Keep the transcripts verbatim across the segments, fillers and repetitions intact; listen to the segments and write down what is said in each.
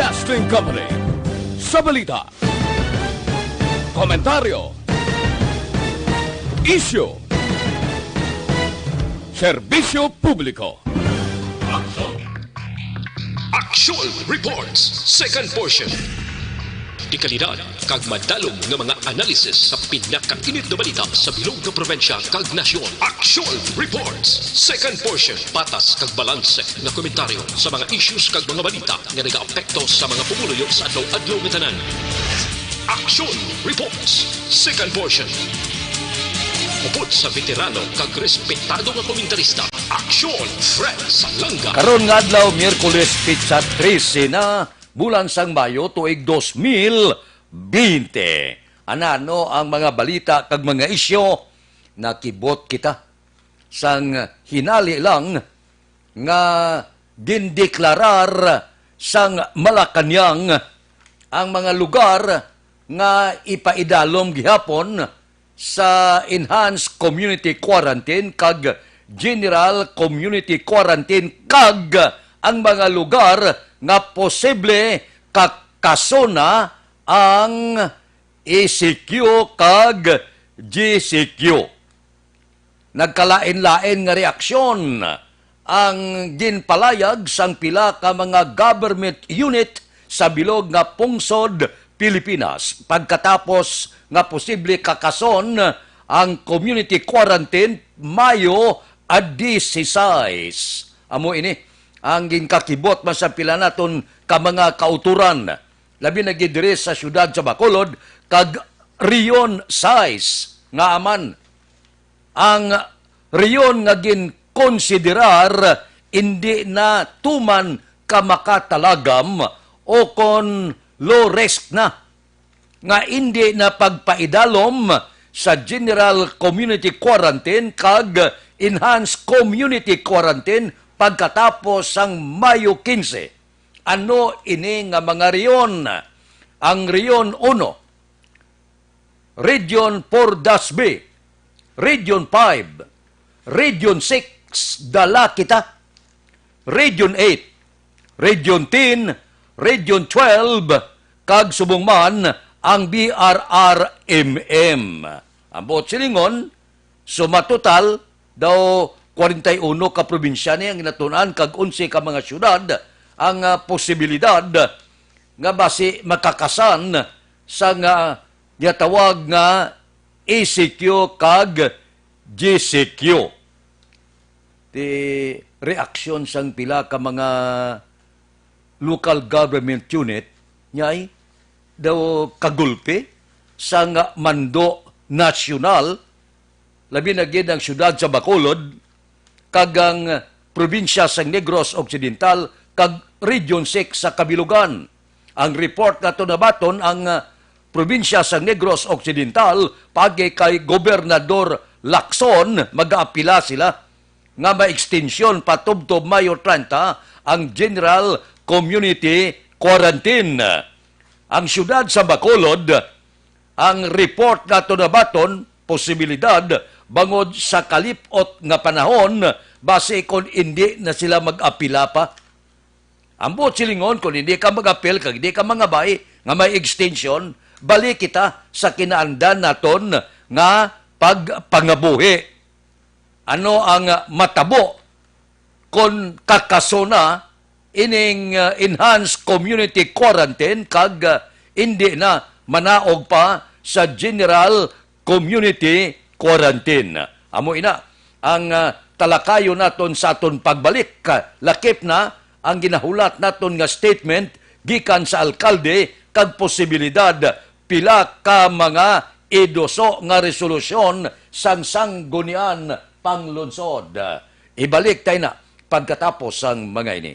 Broadcasting Company. Sa balita, komentaryo, isyu, serbisyo publiko. Aksyon Reports, second portion. Dekalidad kag madalom nga mga analysis sa pinakainit nga balita sa bilog nga probinsya kag nasyon. Aksyon Reports, second portion. Patas kag balanse nga komentaryo sa mga issues kag mga balita nga nagaapekto sa mga pumuluyo sa adlaw-adlaw nga tanan. Aksyon Reports, second portion. Upod sa veterano kag respetado nga komentarista, Aksyon Fred Salanga. Karon nga adlaw, Miyerkules, petsa trese na, bulan sang Mayo, tuig dos mil bente. Anano ang mga balita kag mga isyu? Nakibot kita sang hinali lang nga gindeklarar sang Malacañang ang mga lugar nga ipaidalom gihapon sa enhanced community quarantine kag general community quarantine, kag ang mga lugar nga posible kakasona ang E C Q kag G C Q. Nagkalain-lain nga reaksyon ang ginpalayag sang pila ka mga government unit sa bilog nga pungsod Pilipinas pagkatapos nga posible kakason ang community quarantine Mayo a dieciséis. Amo ini ang ginkakibot man sa pila naton ka mga kauturan, labi na gid diri sa siyudad sa Bacolod kag Region sais nga aman. Ang rehiyon nga ginkonsiderar indi na tuman ka makatalagam o kon low risk na, nga indi na pagpaidalom sa general community quarantine kag enhanced community quarantine pagkatapos sang Mayo kinse. Ano ini nga mga rehiyon? Ang Rehiyon uno, Region four dash B, Region five, Region six, dala kita, Region eight, Region ten, Region twelve, kag subong man ang B R R M M. Ang buot silingon, suma total daw kwarenta y uno ka probinsya ni ang ginatun-an kag onse ka mga syudad ang, ah, posibilidad nga basi makakasan sa nga ginatawag nga E C Q kag G C Q. Ti reaksyon sang pila ka mga local government unit, niya ay daw kagulpi sang mando nasyonal, labi na gid ang siyudad sa Bacolod kag ang probinsya sa Negros Occidental kag Region six sa kabilugan. Ang report nato nabaton ang, ah, probinsya sa Negros Occidental, paagi kay Gobernador Lacson, mag-aapila sila nga maekstensyon patubtob Mayo treinta ang general community quarantine. Ang siyudad sa Bacolod, ang report nato nabaton, posibilidad bangod sa kalip-ot nga panahon, basi kon indi na sila mag-apila pa. Ang buot silingon, kon hindi ka mag-apil kag hindi ka mangabay nga may extension, balik kita sa kinaandan naton nga pagpangabuhi. Ano ang, ah, matabo kon kakasona ining, ah, enhanced community quarantine kag, ah, indi na manaog pa sa general community quarantine? Amo ina ang, ah, talakayon naton sa aton pagbalik. Lakip na ang ginahulat naton nga statement gikan sa alkalde kag posibilidad pila ka mga iduso nga resolusyon sang Sangguniang Panglungsod. Ibalik ta ina pagkatapos sang mga ini.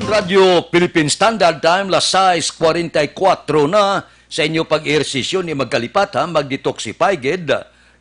Radyo Philippine Standard Time, las sais kwarenta y kuwatro na. Sa inyo pag-ehersisyo ni magkalipat, ha, mag-detoxify gid,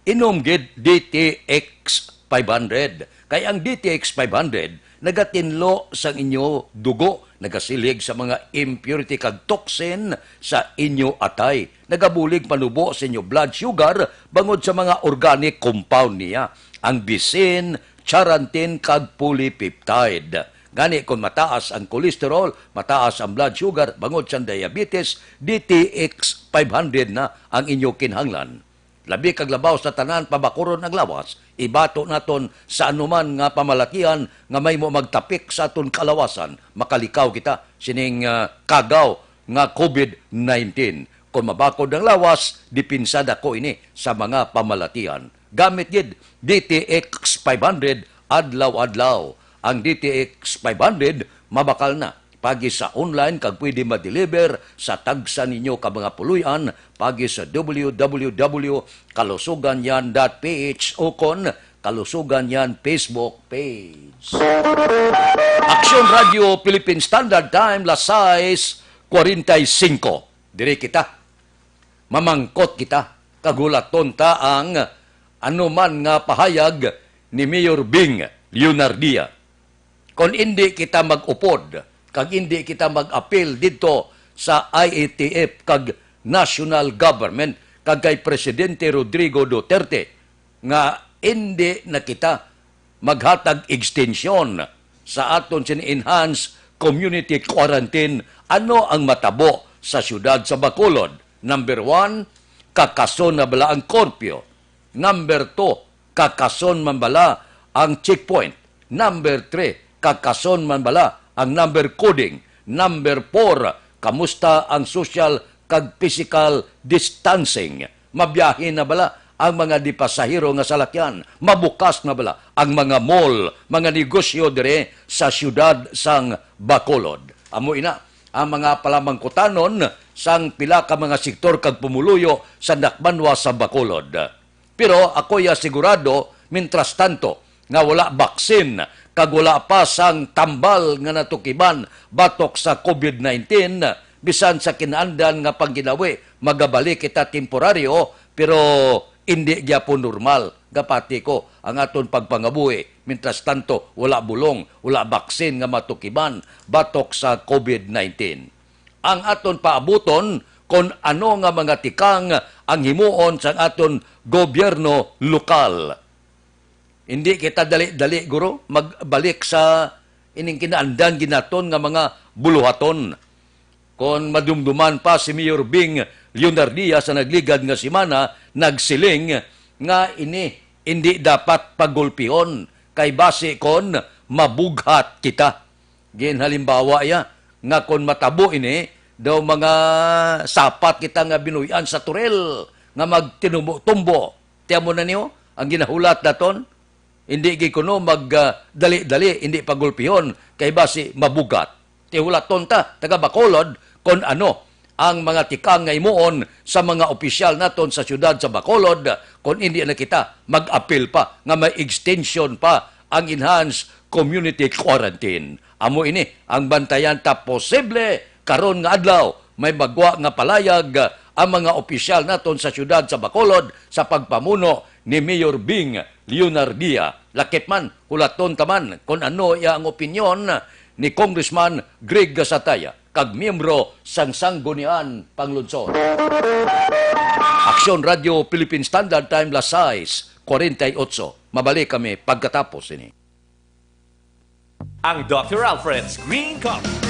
inom gid D T X five hundred. Kay ang D T X five hundred nagatinlo sang inyo dugo, nagasilig sa mga impurity kag toxin sa inyo atay, nagabulig panubo sa inyo blood sugar bangod sa mga organic compound niya, ang bisin, charantin, kag polypeptide. Gani, kon mataas ang cholesterol, mataas ang blood sugar, bangod sang diabetes, D T X five hundred na ang inyo kinahanglan. Labi kag labaw sa tanan, pabakuron ang lawas, ibato naton sa anuman nga pamalatian nga may mo magtapik sa aton kalawasan, makalikaw kita sining, ah, kagaw nga COVID nineteen. Kon mabakod ang lawas, depensa dako ini sa mga pamalatian. Gamit gid D T X five hundred adlaw-adlaw. Ang D T X five hundred mabakal na pagi sa online kag pwede ma-deliver sa tagsa ninyo ka mga puloy-an pagi sa W W W kalusugan yan dot P H o kon Kalusugan Yan Facebook page. Aksyon Radio Philippine Standard Time, las sais kwarenta y singko. Diri kita. Mamangkot kita. Kag hulaton ta ang anuman nga pahayag ni Mayor Bing Leonardia. Kon indi kita mag-upod, kag indi kita mag-apil didto sa I A T F kag national government kag kay Presidente Rodrigo Duterte nga indi na kita maghatag extension sa aton sini enhanced community quarantine, ano ang matabo sa siyudad sa Bacolod? Number one, kakason na bala ang curfew? Number two, kakason man bala ang checkpoint? Number three, kakason man bala ang number coding? Number four, kamusta ang social kag physical distancing? Mabiyahe na bala ang mga di pasahero nga salakyan? Mabukas na bala ang mga mall, mga negosyo diri sa siyudad sang Bacolod? Amo ina ang mga palamangkutanon sang pila ka mga sektor kag pumuluyo sa dakbanwa sa Bacolod. Pero ako'y sigurado, mientras tanto, nga wala baksin kag wala pa sang tambal nga natukiban batok sa COVID nineteen, bisan sa kinaandan nga pangginawi, magabalik kita temporaryo, pero indi gyapon normal. Gapati ko ang aton pagpangabuhi. Mientras tanto, wala bulong, wala baksin nga matukiban batok sa COVID nineteen. Ang aton paabuton kon ano nga mga tikang ang himuon sang aton gobyerno lokal. Hindi kita dali-dali, guro, magbalik sa ining kinaandan ginaton nga mga buluhaton. Kon madumduman pa, si Mayor Bing Leonardia sa nagligad nga semana nagsiling nga ini hindi dapat pagulpihon kay basi kon mabughat kita. Ginhalimbawa iya nga kon matabo ini, daw mga sapat kita nga binuy-an sa turel nga magtinumbo-tumbo. Ti amo na niyo ang ginahulat naton. Hindi gid kuno mag, ah, dali-dali, hindi pagulpihon kay basi mabugat. Ti hulaton ta, taga Bacolod, kon ano ang mga tikang nga himuon sa mga opisyal naton sa siyudad sa Bacolod, kon indi na kita mag-apil pa nga may extension pa ang enhanced community quarantine. Amo ini ang bantayan ta posible karon nga adlaw may magwa nga palayag ang mga opisyal naton sa siyudad sa Bacolod sa pagpamuno ni Mayor Bing Leonardia. Lakip man, hulaton ta man kon ano iya ang opinyon ni Congressman Greg Gasataya kag miyembro sang Sangguniang Panglungsod. Aksyon Radio Philippine Standard Time, las sais cuarenta y ocho. Mabalik kami pagkatapos ini. Ang Doctor Alfred's Green Coffee.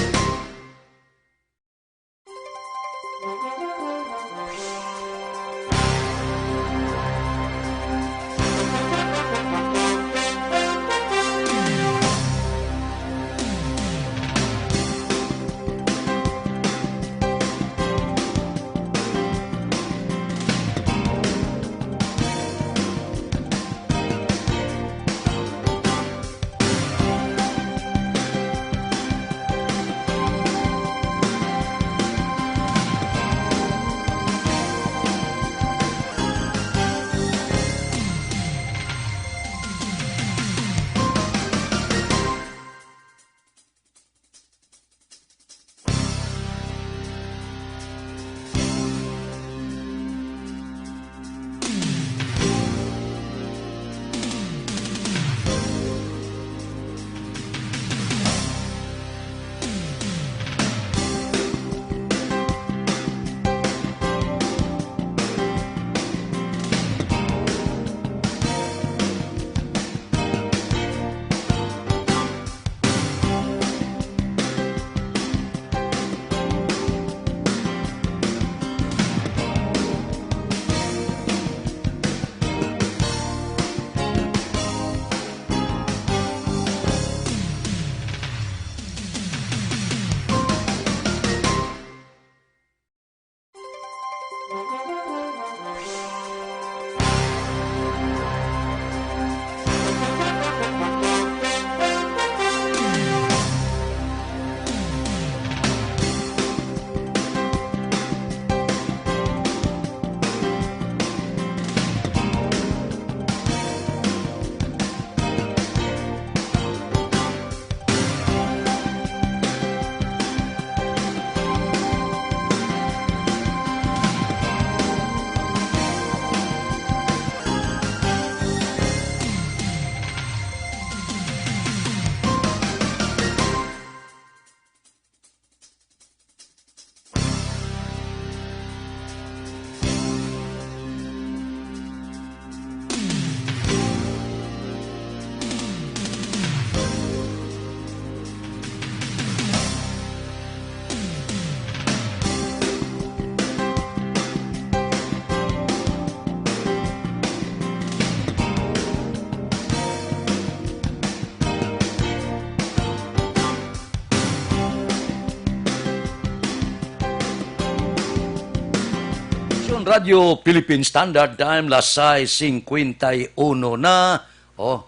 Radyo Philippine Standard Time, las sais cincuenta y uno na. Oh,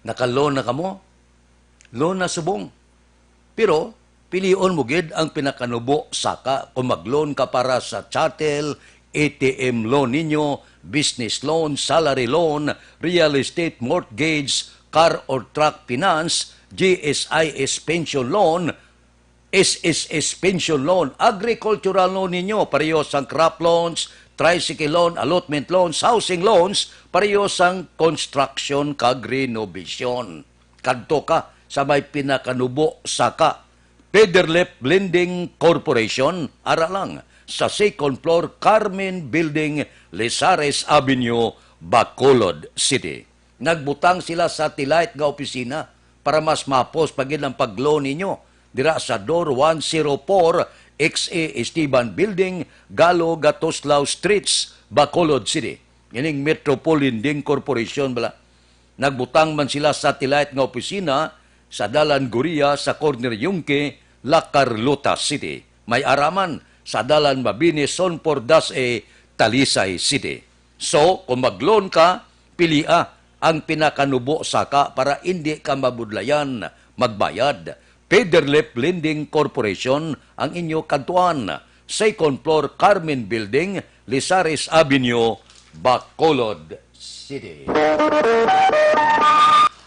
naka-loan na kamo? Loan na subong. Pero, pilion mo gid ang pinakanubo saka kung mag-loan ka para sa chattel, A T M loan ninyo, business loan, salary loan, real estate mortgage, car or truck finance, G S I S pension loan, S S S pension loan, agricultural loan ninyo, pareho sang crop loans, tricycle loan, allotment loans, housing loans, pareho sang construction kag renovation. Kadto ka sa may pinakanubo saka Pederlep Lending Corporation, ara lang sa second floor, Carmen Building, Lizares Avenue, Bacolod City. Nagbutang sila satellite nga opisina para mas mahapos pa gid ang pag-loan ninyo dira sa Door one zero four X A Esteban Building, Galo, Gatoslao Streets, Bacolod City. Ining Metropol Lending Corporation bala. Nagbutang man sila satellite nga opisina sa Dalan Goria sa corner Yungque, La Carlota City. May ara man sa Dalan Mabini, Sonpor Das E, Talisay City. So, kung mag-loan ka, pilia ang pinakanubo saka para indi ka mabudlayan magbayad. Pederlep Lending Corporation ang inyo kadtuan. second floor, Carmen Building, Lizares Avenue, Bacolod City.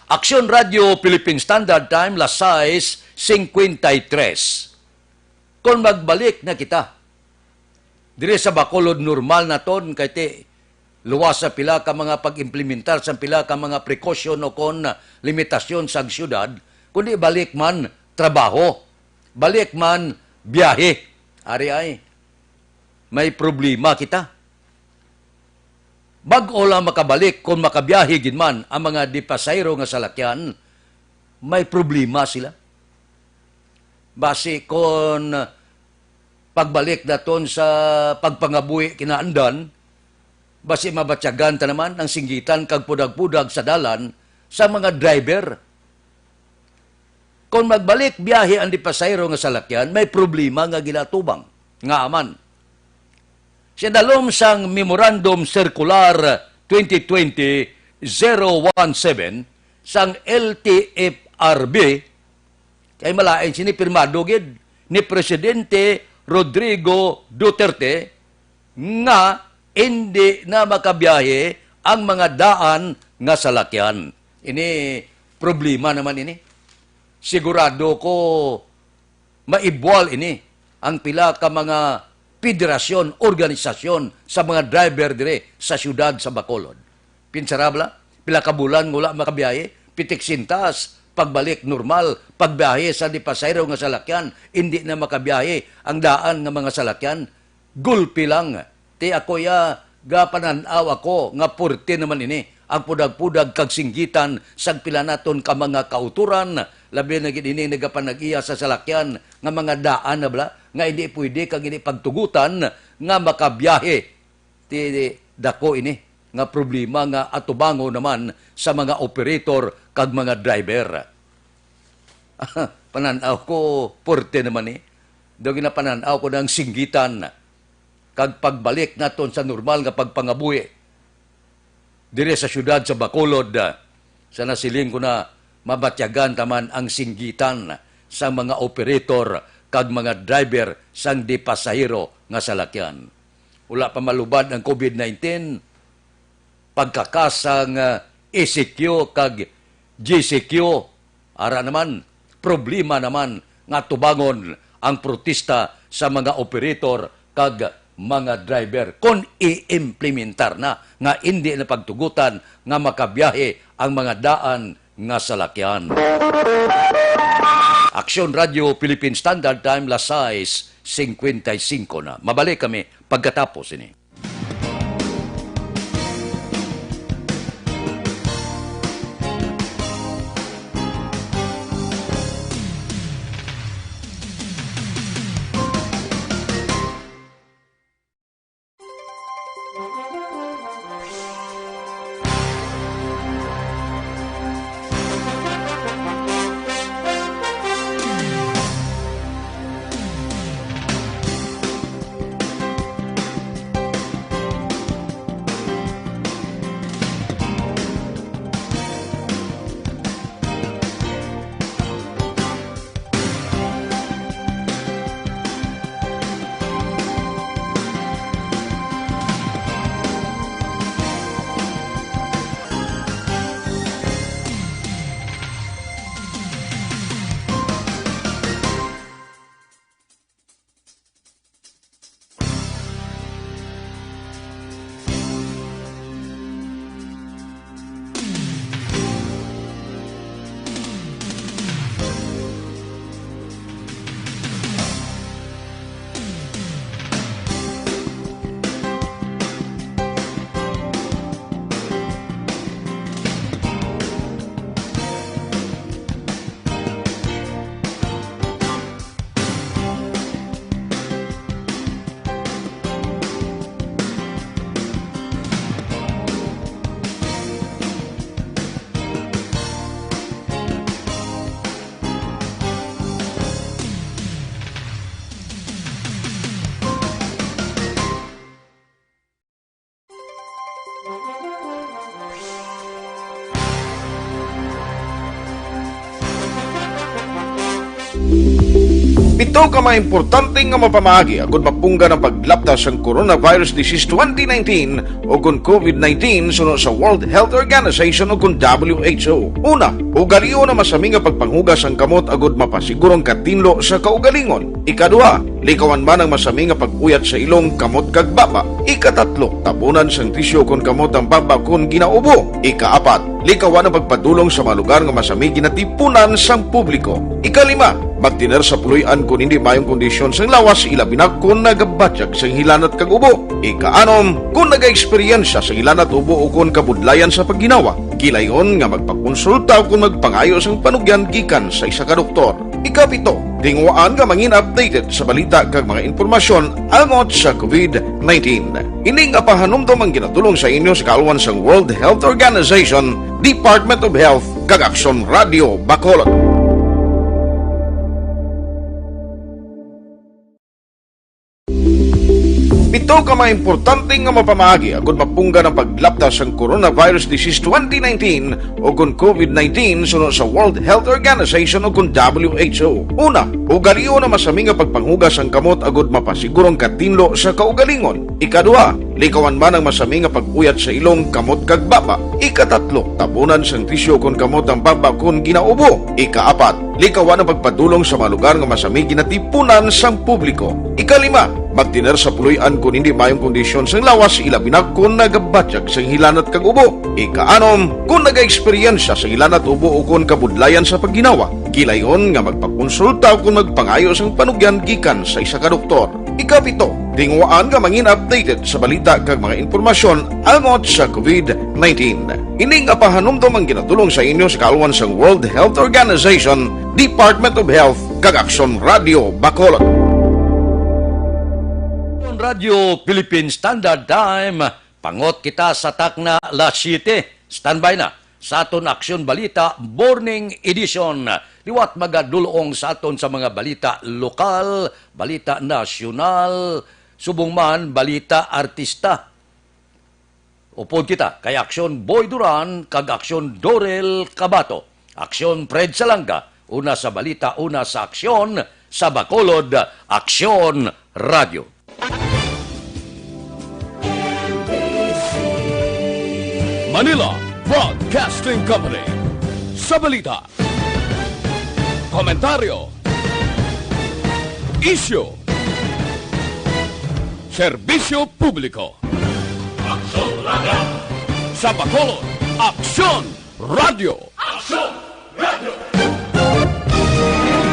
Aksyon Radio Philippine Standard Time, las sais cincuenta y tres. Kon magbalik na kita diri sa Bacolod, normal na ton, kay ti luwas sa pila ka mga pag-implementar sa pila ka mga precaution o kon limitasyon sa syudad, kundi balik man trabaho, balik man biyahe. Ari ay, may problema kita. Bag-o lang makabalik, kon makabiyahe gid man ang mga di pasahero nga salakyan, may problema sila. Basi kon pagbalik naton sa pagpangabuhi kinaandan, basi mabatyagan ta naman ang singgitan kag pudag-pudag sa dalan sa mga driver. Kon magbalik biyahe ang di pasahero nga salakyan, may problema nga ginatubang. Nga man, sa dalom sang Memorandum Circular twenty twenty zero one seven sang L T F R B, kay malain sini, pirmado gid ni Presidente Rodrigo Duterte nga indi na makabiyahe ang mga daan nga salakyan. Ini problema naman ini. Sigurado ko maibwal ini ang pila ka mga federasyon, organisasyon sa mga driver dire sa siyudad sa Bacolod. Pinsara bala, pila ka bulan nga wala makabiyahe, pitik sintas, pagbalik normal, pagbiyahe sa di pasahero nga salakyan, indi na makabiyahe ang daan nga mga salakyan, gulpi lang. Ti ako ya, gapanan-aw ako nga purti naman ini ang pudag-pudag kag singgitan sang pila naton ka mga kautoran, labi na gid ini nagapanag-iya sa salakyan nga mga daan na bala nga hindi pwede kag hindi pagtugutan nga makabiyahe. Ti dako ini nga problema nga atubangon naman sa mga operator kag mga driver. Panan-aw ko, porte naman ni. Daw ginapanan-aw ko ng singgitan kag pagbalik naton sa normal nga pagpangabuhi dire sa siyudad sa Bacolod. Sa nasiling ko na, mabatyagan ta man ang singgitan sa mga operator kag mga driver sang di pasahero nga salakyan. Wala pa malubad ang covid nineteen, pagkakas sang, ah, E C Q kag G C Q, ara naman, problema naman nga tubangon ang protesta sa mga operator kag mga driver kon i-implementar na nga indi na pagtugutan nga makabiyahe ang mga daan nga salakyan. Aksyon Radio Philippine Standard Time, las sais cincuenta y cinco na. Mabalik kami pagkatapos ini. Pito ka mga importante nga mapamaagi agud mapunggan ang paglapta sang coronavirus disease twenty nineteen o kon COVID nineteen suno sa World Health Organization o kon W H O. Una, ugalion ang masami nga pagpanghugas sang kamot agud mapasiguro ang katinlo sa kaugalingon. Ikaduha, likawan man ang masami nga pag-uyat sa ilong, kamot kag baba. Ikatatlo, tabunan sang tisyu kon kamot ang baba kon ginaubo. Ikaapat, likawan ang pagpadulong sa mga lugar nga masami ginatipunan sang publiko. Ikalima, magtener sa puloy-an kon hindi maayong kondisyon sang lawas, ilabi na kon nagabatyag sang hilanat kag ubo. Ikaanom, kon nagaeksperyensya sang hilanat, ubo o kon kabudlayan sa pagginawa, kilayon nga magpakonsulta o kon magpangayo sang panugyan gikan sa isa ka doktor. Ikapito, tinguhaan nga mangin updated sa balita kag mga impormasyon angot sa COVID nineteen. Ini nga pahanumdom ang ginatulong sa inyo sa kaalwan sang World Health Organization, Department of Health, kag Aksyon Radio Bacolod. Pito ka mga importante nga mapamaagi agud mapunggan ang paglapta sang coronavirus disease twenty nineteen o kon COVID nineteen suno sa World Health Organization o kon W H O. Una, ugalion ang masami nga pagpanghugas sang kamot agud mapasiguro ang katinlo sa kaugalingon. Ikaduha, likawan man ang masami nga pag-uyat sa ilong, kamot kag baba. Ikatatlo, tabunan sang tisyu kon kamot ang baba kon ginaubo. Ikaapat, likawan ang pagpadulong sa mga lugar nga masami ginatipunan sang publiko. Ikalima, magtener sa puloy-an kon hindi maayong kondisyon sang lawas, ilabi na kon nagabatyag sang hilanat kag ubo. Ikaanom, kon nagaeksperyensya sang hilanat, ubo o kon kabudlayan sa pagginawa, kilayon nga magpakonsulta o kon magpangayo sang panugyan gikan sa isa ka doktor. Ikapito, tinguhaan nga mangin updated sa balita kag mga impormasyon angot sa COVID nineteen. Ini nga pahanumdom ang ginatulong sa inyo sa kaalwan sang World Health Organization, Department of Health, kag Aksyon Radio Bacolod. Radyo Philippine Standard Time, pangot kita sa takna las siyete. Standby na sa aton Aksyon Balita Morning Edition. Liwat magadulong sa aton sa mga balita lokal, balita nasyonal, subong man balita artista. Upod kita kay Aksyon Boy Duran kag Aksyon Dorel Cabato. Aksyon Fred Salanga, una sa balita, una sa aksyon, sa Bacolod, Aksyon Radio. Manila Broadcasting Company. Sa balita, komentaryo, isyu, serbisyo publiko. Aksyon Radio. Sa Bacolod, Aksyon Radio. Aksyon